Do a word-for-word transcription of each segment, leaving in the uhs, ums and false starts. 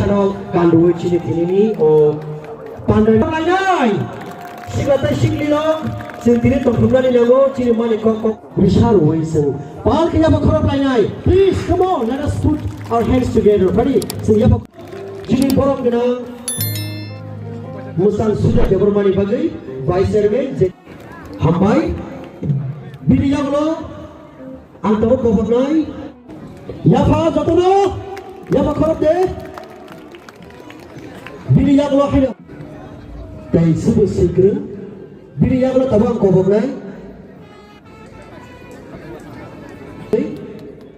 Rok kanduwi chini tinini o pandai lainai. Sibatai sikli rok chini tini tongthumnani nango chini mani kok kok. Risa ruwi sing. Pal khe yaba khorok lainai. Please, come on, let us put our hands together. Ready? Sing yaba. Chini borok gwnang Musang Suja Debbarmani bagwi Vice Chairman je. Hambai. Bini yaglo. Ang tabuk koboknai. Yapha jotono. Yapha khorok de. Bini yaglo haino. Tei subu sikrwng. Bini yaglo tabuk ang koboknai.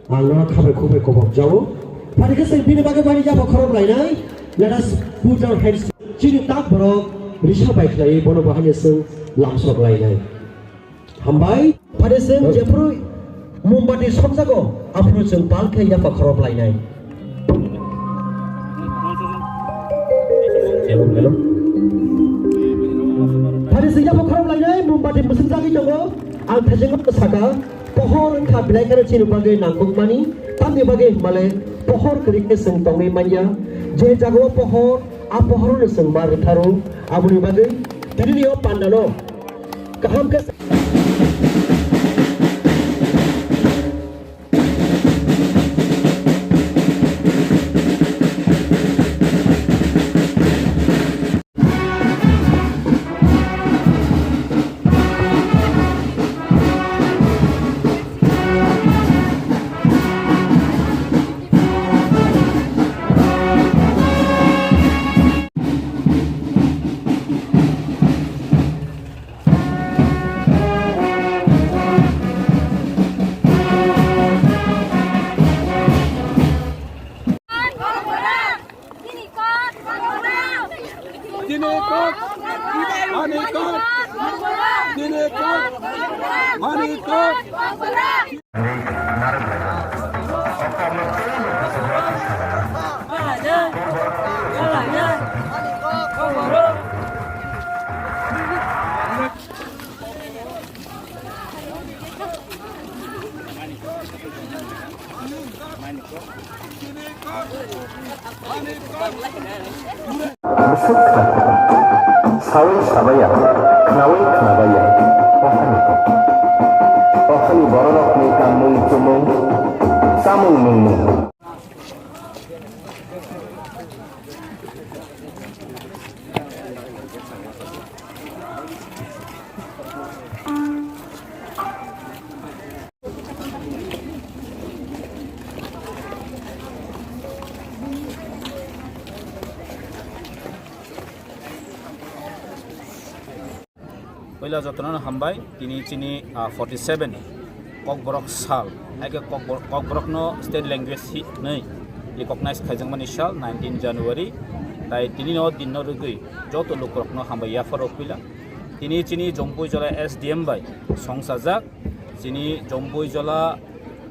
Ang no khabai khubai kobok jago. Phani khe se bini bagwi bani yapha khorok lainai. Let us put our hands. Chini tak borok risa bai khlai bono bahai sung lamsok lainai. Hambai, phare chwng jephru mombati sokjago, aphuru chwng pal khe yapha khorok lainai. Hello, hello. Phare chwng yapha khorok lainai, mombati mwswngjagwi tongo. Ang thaichengno saka, pohor wngkha belai kheno chini bagwi nangkukmani, tamni bagwi hwnmale pohor kwrwi khe chwng tongwi manya. Je jagao pohor, a pohorno chwng ma rwtharo, aboni bagwi tinini o pandano. Kaham khe. Dini kok, ani kok, dini kok, ani kok. Bwswk kha, saui sabaiya, khnaui khnabaiya, ohani kok. Ohani bororokni kanmung chumung, chamung nungmung. Puila jotono hambai, tini chini, ah, forty seven Kokborok sal, hai khe Kokbor-, Kokborokno state language hinwi recognize khaijakmani sal nineteen January, tai tini no din no rwgwi joto lukurokno hambai yapharo puila. Tini chini Jompuijola S D M bai songchajak, chini Jompuijola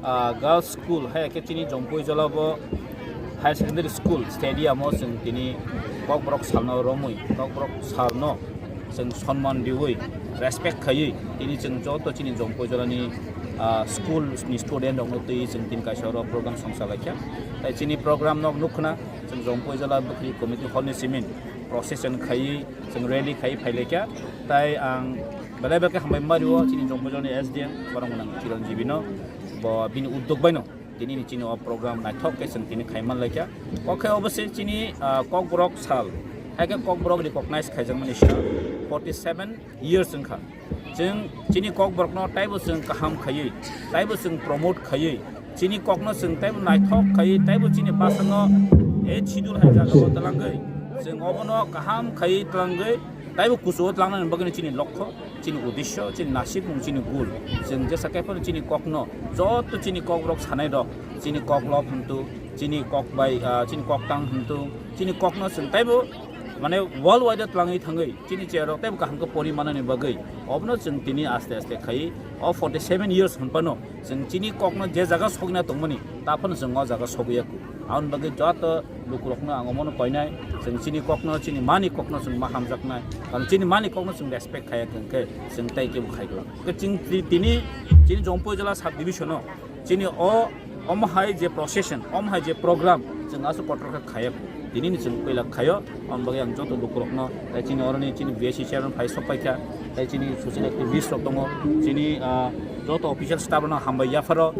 ah, Girls School, hai khe chini Jompuijola bo Higher Secondary School Stadium o chwng tini Kokborok salno romwi, Kokborok salno chwng sonman riwi, respect khaiwi, tini chwng joto chini Jompuijolani, ah, school ni student rokno twi chwng tini kaisa oro program songcha laikha. Tai chini program no nukkhna chwng Jompuijola Bwkhri Committee hor ni simin procession khaiwi, chwng rally khai phailaikha. Tai ang belai belai khe hambai mario chini Jompuijolani S D M borok gwnang Chiranjeevi no, bo bini uddog bai no tini ni chini o program naithok khe chwng tini khai manlaikha. O khe obosai chini, ah, Kokborok sal, hai khe Kokborok recognize khaijakmani sal forty seven years wngkha. Chwng chini Kokborokno taibo chwng kaham khaiwi, taibo chwng promote khaiwi, chini kokno chwng taibo naithok khaiwi, taibo chini bwsano eighth schedule hai jagao twlangwi, chwng obono kaham khaiwi twlangwi, taibo kuchugo twlangnani bagwino chini lokho, chini uddesyo, chini nasikmung, chini goal. Chwng jesa khe phano chini kokno, joto chini Kokborok sanai rok, chini kok lop hwntu, chini kok bai, ah, chini kok tang hwntu, chini kokno chwng taibo, mane, world wide o twlangwi thangwi, chini chair rok teibo kaham khe pori manani bagwi, obono chwng tini aste aste khai o forty seven years hwn phano chwng chini kokno je jaga sokna tongmani, ta phano chwng o jaga sogwi ya kho. Aboni bagwi joto lukurokno ang omono koinai, chwng chini kokno, chini mani kokno chwng ma hamjaknai, karon chini mani kokno chwng respect khaiya khe chwng tei kebo khai glak. Khe chwng ti-, tini chini Jompuijala sub division o chini o, omo hai je procession, omo hai je program, chwng aswk kotor khe khaiya kho. Tini ni chwng koila khaio, aboni bagwi ang joto lukurokno, tei chini oroni chini B S C chairman phai sok paikha, tei chini social activist rok tongo, chini, ah, joto official staff rokno hambai yapharo.